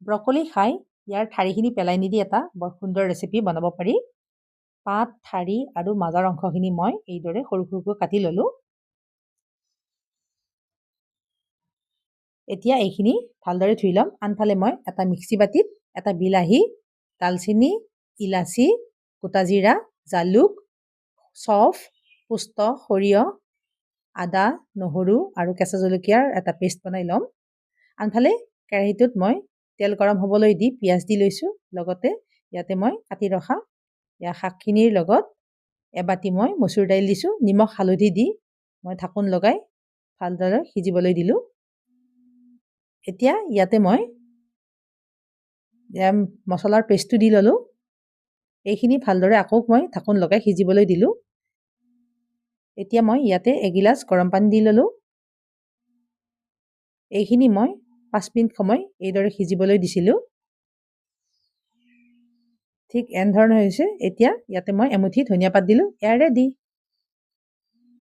Broccoli খাই ইয়াৰ ঠাৰিখিনি পেলাই নিদি এটা বৰ সুন্দৰ ৰেচিপি বনাব পাৰি। পাত, ঠাৰি আৰু মাজৰ অংশখিনি মই এইদৰে সৰু সৰুকৈ কাটি ল'লোঁ। এতিয়া এইখিনি ভালদৰে ধুই ল'ম। আনফালে মই এটা মিক্সি বাতিত এটা বিলাহী, ডালচেনি, ইলাচি, গোটা জিৰা, জালুক, চফ, পোস্ত, সৰিয়হ, আদা, নহৰু আৰু কেঁচা জলকীয়াৰ এটা পেষ্ট বনাই ল'ম। আনফালে কেৰাহীটোত মই তেল গৰম হ'বলৈ দি পিঁয়াজ দি লৈছোঁ। লগতে ইয়াতে মই কাটি ৰখা ইয়াৰ শাকখিনিৰ লগত এবাতি মই মচুৰ দাইল দিছোঁ। নিমখ, হালধি দি মই ঢাকোন লগাই ভালদৰে সিজিবলৈ দিলোঁ। এতিয়া ইয়াতে মই মছলাৰ পেষ্টটো দি ল'লোঁ। এইখিনি ভালদৰে আকৌ মই ঢাকোন লগাই সিজিবলৈ দিলোঁ। এতিয়া মই ইয়াতে এগিলাচ গৰম পানী দি ল'লোঁ। এইখিনি মই 5 মিনিট সময় এইদৰে সিজিবলৈ দিছিলোঁ। ঠিক এনেধৰণৰ হৈছে। এতিয়া ইয়াতে মই এমুঠি ধনিয়া পাত দিলোঁ। এয়া ৰেডি।